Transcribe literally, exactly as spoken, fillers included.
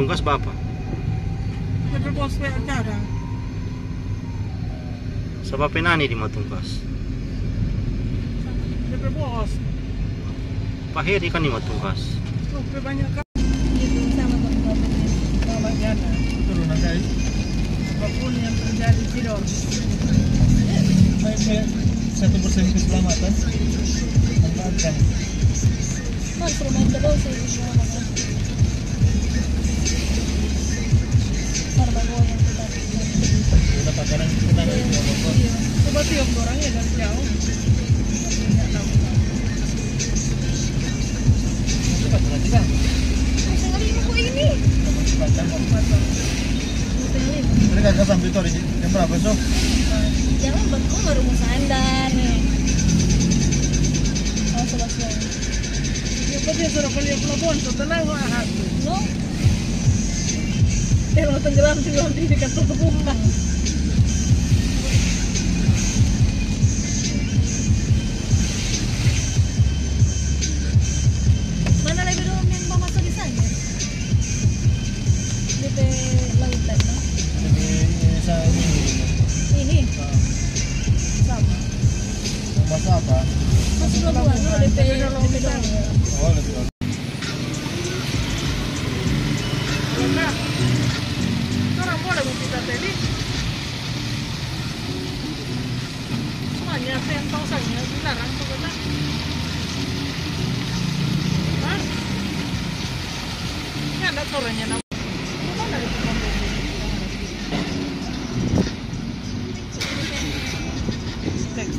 Tungkas bapa. Dia pe bos pe acara. Sapa pe nani di Matungkas? Dia pe bos. Pa Heri kan di Matungkas. Tuh, pe banyak kan. Itu sama teman-teman. Sama Diana. Turun, guys. Apapun yang terjadi, tidak. Baik, baik. Satu persen keselamatan. Manfaatkan. Mas, rumah kita bawa sih. Udah pacaran kita. Iya. Coba tiup orangnya dari jauh. Nggak tahu. Itu pacaran juga. Masih ngeri kok ini. Pacaran. Masih ngeri. Mereka ke sampai itu hari jam berapa, so? Jangan buat kau baru mau sadar nih. Oh, sudah, sudah. Dia kok dia suruh beli pelabuhan, so tenang lah hati. No. Eh, lo tenggelam, tenggelam di dekat pelabuhan. Mana lagi dong yang mau masuk di sana? Di pe lautan, no? Jadi, ini sa-, ini. Ini? Ah. Sama. Bahasa apa? Masuk pelabuhan, no? Di pe, di pe dong. Oh, lebih dulu. Orang boleh mau kita tadi. Soalnya apa yang tahu saya dilarang tuh kata. Hah? Ini ada suaranya, nama. Mana ada tukang bom? Teks.